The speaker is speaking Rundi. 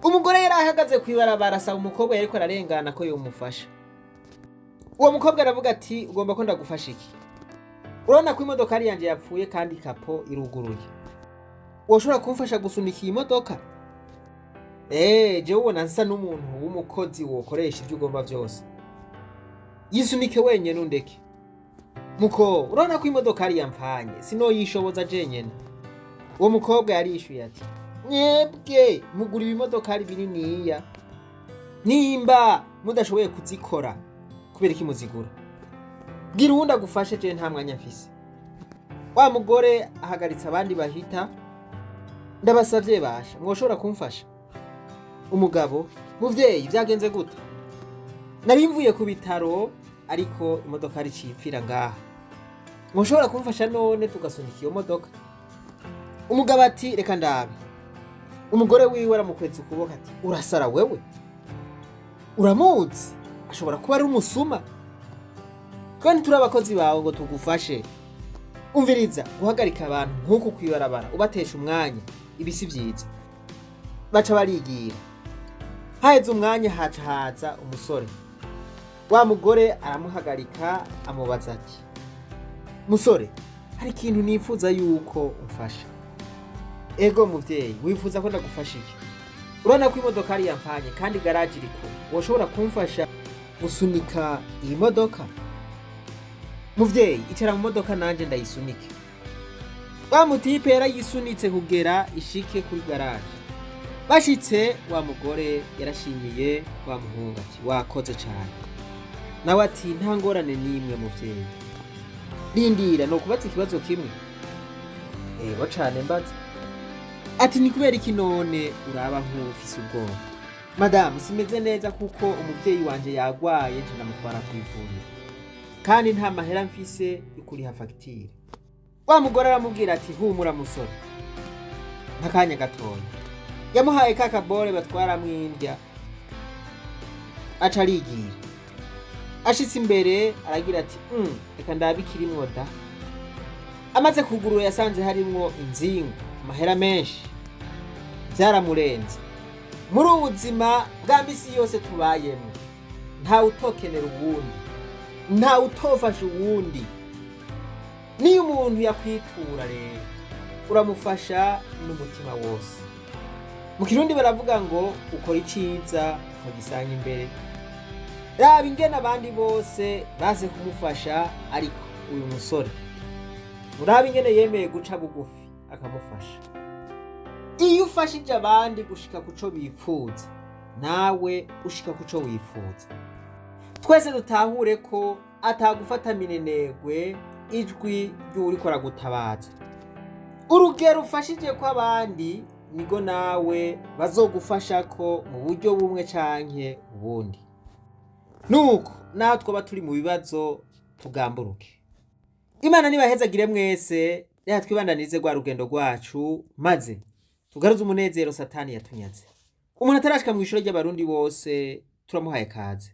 Umugore yari ahagaze ku ibarabara asaba umukobwa yariko ararengana ko yomufasha. Uwo mukobwa aravuga ati: "Ugomba ko ndagufasha iki? Urabona ko imodokari yanje yapfuye kandi capot iruguruye. Woshobora kumfasha gusunika iyi modoka?" Jewe ubona nsa n'umuntu w'umukozi wokoresha ibyo ugomba vyose? Yisunike wenyene undeke. Muko urabona ko imodokari yampfanye, sinoyishoboza jenyene. Uwo mukobwa yarishuye ati: "Mwebwe mugura ibimodokari bininiya, nimba mudashoboye kuzikora kubera iki muzigura? Bwira uwundi agufashe, jewe nta mwanya mfise." Wa mugore ahagaritse abandi bahita: "Ndabasavye basha, mwoshobora kumfasha?" Umugabo: "Muvyeyi, vyagenze gute?" "Nari mvuye ku bitaro, ariko imodoka icipfira ngaha. Mwoshobora kumfasha none tugasunika iyo modoka?" Umugabo ati: "Reka ndabe." Umugore wiwe aramukweza ukuboko ati: "Urasara wewe, uramuzi, ashobora kuba ari umusuma. Kandi turi abakozi bawe ngo tugufashe. Umviriza, guhagarika abantu nk'uku kwibarabara ubatesha umwanya, ibi si vyiza." Baca barigira. Haheze umwanya haca haza umusore. Wa mugore aramuhagarika, amubaza ati: "Musore, hari ikintu nifuza yuko umfasha." "Ego muvyeyi, wifuza ko ndagufasha iki?" "Urabona ko imodokari yampfanye kandi garaje iri kure. Woshobora kumfasha gusunika iyi modoka?" "Muvyeyi, icara mu modoka nanje ndayisunike." Wa mutipe yarayisunitse kugera ishike kuri garaje. Bashitse, wa mugore yarashimiye wa muhungu ati: "Wakoze cane." Nawe ati: "Nta ngorane n'imwe, muvyeyi." "Rindira, no kubaza ikibazo kimwe." "Ego cane, mbaza." Ati: "Ni kubera iki none uraba nk'ufise ubwoba?" "Madamu, simeze neza kuko umuvyeyi wanje yagwaye, nje ndamutwara kw'ivuriro kandi nta mahera mfise yo kuriha fagitire." Wa mugore aramubwira ati: "Humura musore." Nk'akanya gatoya yamuhaye ka kabore batwaramwo indya, aca arigira. Ashitse imbere aragira ati: "Reka ndabe ikirimwo da." Amaze kugurura yasanze harimwo inzingo, amahera menshi. Vyaramurenze. Muri ubu buzima bwa misi yose tubayemwo, ntawe utokenera uwundi, ntawe utofasha uwundi. Niyo umuntu yakwitura rero, uramufasha n'umutima wose. Mu Kirundi baravuga ngo ukora iciza ukagisanga imbere. Raba ingene abandi bose baze kumufasha, ariko uyu musore murabe ingene yemeye guca bugufi akamufasha. Iyo ufashije abandi gushika kuco bipfuza, nawe ushika kuco wifuza. Twese dutahure ko atagufata minenegwe ijwi ry'uwuriko aragutabaza. Urugero ufashije ko abandi, nigo nawe bazogufasha ko mu buryo bumwe canke ubundi. Nuko naho twaba turi mu bibazo, tugamburuke. Imana nibahezagire mwese. Reka twibandanirize rwa rugendo rwacu maze tugaruze umunezero Satani yatunyaze. Umuntu atarashika mu ishure ry'Abarundi bose, turamuhaye kaze.